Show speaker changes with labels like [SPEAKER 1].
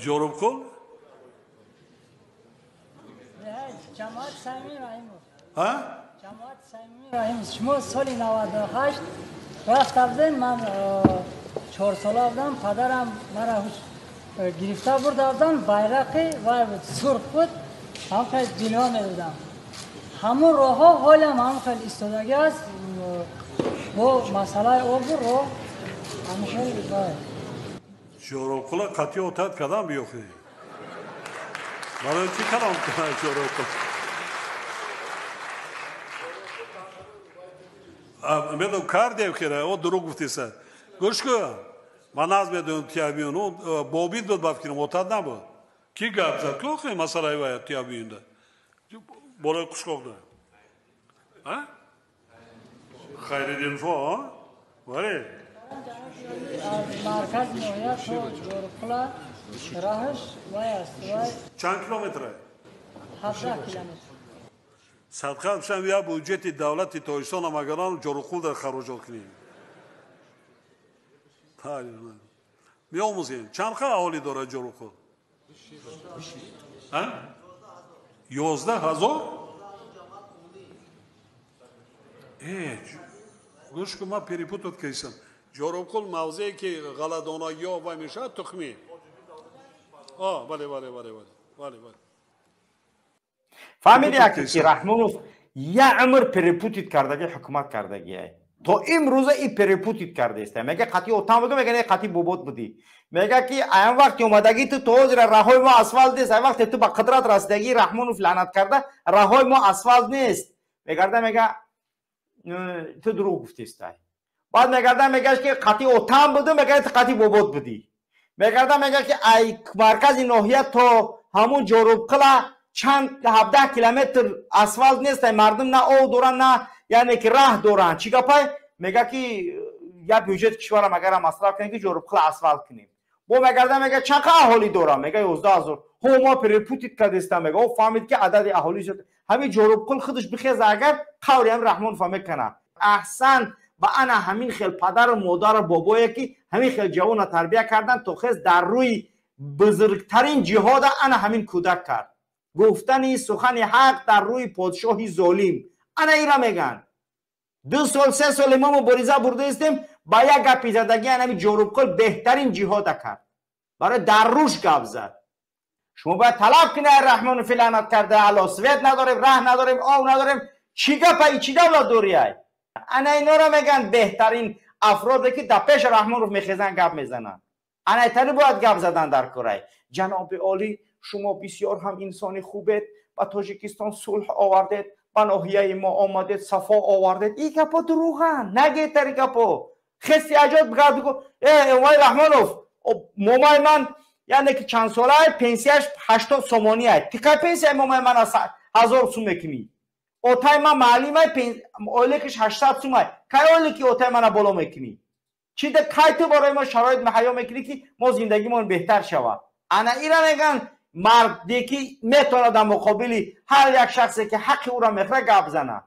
[SPEAKER 1] Ҷорубқул?
[SPEAKER 2] Ҷамоат Самим Раҳимов.
[SPEAKER 1] Ҳа?
[SPEAKER 2] Ҷамоат Самим Раҳимов. Шумо соли 98 рафта будем, ман 4 сола будам, падарам маро гирифта бурда будам, байрақи вай буд, сурх буд, ҳам хел ҷилва медодам. Ҳамун роҳҳо ҳолиам ҳамон хел истодагӣ аст, бо масъалаи обу роҳ ҳамон хел вай.
[SPEAKER 1] Ҷорубқула қатъи отат кадам биёхӣ? Барои чӣ калом кунад Ҷорубқул? Медонам кардем хира, о дурӯғ гуфтеса. Гӯш кун, ман наз медонам тиябиюн, о бобид буд ба фикрам, отат набуд. Ки гап зад? Ки охи масъалаи вай тиябиюнда? Болои қушқоқда. А? Хайриддинфо, а? Бале.
[SPEAKER 2] Марказ ноҳия то Ҷорубқула роҳаш вай аст, вай.
[SPEAKER 1] Чанд километр?
[SPEAKER 2] 17 километр.
[SPEAKER 1] Садқа бишам я буҷети давлати Тоҷикистон магарон Ҷорубқул дар хароҷот кунем. Меомӯзем. Чанд қа аҳолӣ дорад Ҷорубқул? А? 11 ҳазор? Гӯш кун, ман перепутать кардам. Ҷорубқул мавзее ки ғалладонагиҳо вай мешавад, тухмӣ. Бале, бале, бале, бале, бале, бале.
[SPEAKER 3] Фаҳмиди яке ки Раҳмонов як умр перепутит кардаги ҳукумат кардагиай. То имрӯза и перепутит кардаеста. Мега қатъи отам буду, мега не қатъи бобот будӣ. Мега ки аян вақти омадагӣ ту то ҳозира раҳои мо асфалт нест, ай вақте ту ба қудрат расидагӣ Раҳмонов лаънат карда, раҳои мо асфалт нест. Мегарда мега ту дурӯғ гуфтестай. Баъд мегарда мегаш ки қатъи отам буду, мега ту қатъи бобот будӣ. Мегарда мега ки ай маркази ноҳия то ҳамун Ҷорубқила чанд 17 километр асфалт нест, ай мардум на об доранд, на яъне ки раҳ доранд. Чӣ гапай? Мега ки як бюҷети кишварам агарам масраф кунем ки Ҷорубқила асфалт кунем. Бо мегарда мега чанд қа аҳолӣ дорам? Мега 11 ҳазор. Ҳо мо перепутит кардестам. Мега о фаҳмид ки адади аҳолӣ зиёд. Ҳамин Ҷорубқул худаш бихеза агар қаври ҳам Раҳмонов мекунад. Аҳсан ба ана ҳамин хел падару модару бобое ки ҳамин хел ҷавона тарбия карданд, то хез дар рӯи бузургтарин ҷиҳода ана ҳамин кӯдак кард. Гуфтани сухани ҳақ дар рӯи подшоҳи золим. Ана ира меган. 2 сол 3 сол мо мубориза бурдаистем, ба як гапи задагӣ ана ҳамин Ҷорубқул беҳтарин ҷиҳода кард. Барои дар рӯш гап зад. Шумо бояд талаб кунед ай Раҳмонов лаънат карда, ало свет надорем, раҳ надорем, об надорем. Чӣ гапа, чӣ давлат дорӣ ай? Ана инора меган беҳтарин афроде ки дар пеши Раҳмонов мехезанд гап мезананд. Ана итари бояд гап задан дар корай. Ҷаноби олӣ, шумо бисёр ҳам инсони хубед, ба Тоҷикистон сулҳ овардед, ба ноҳияи мо омадед, сафо овардед. Ин гапо дурӯғанд, нагед тари гапо. Хеси аҷоиб гап бигӯ. Эмомалӣ Раҳмонов, момаи ман яъне ки чанд солаи пенсияш 80 сомонӣ ай. Ти кай пенсияи момаи ман 1000 сум мекунӣ? Отай ман маълимай, ойликиш 800 сум ай. Кай ойлики отай мана боло мекунӣ? Чи да кай ту барои мо шароит муҳайё мекунӣ ки мо зиндагимон беҳтар шавад? Ана ира меган марде ки метавонад дар муқобили ҳар як шахсе ки ҳаққи ӯро мехӯрад гап занад.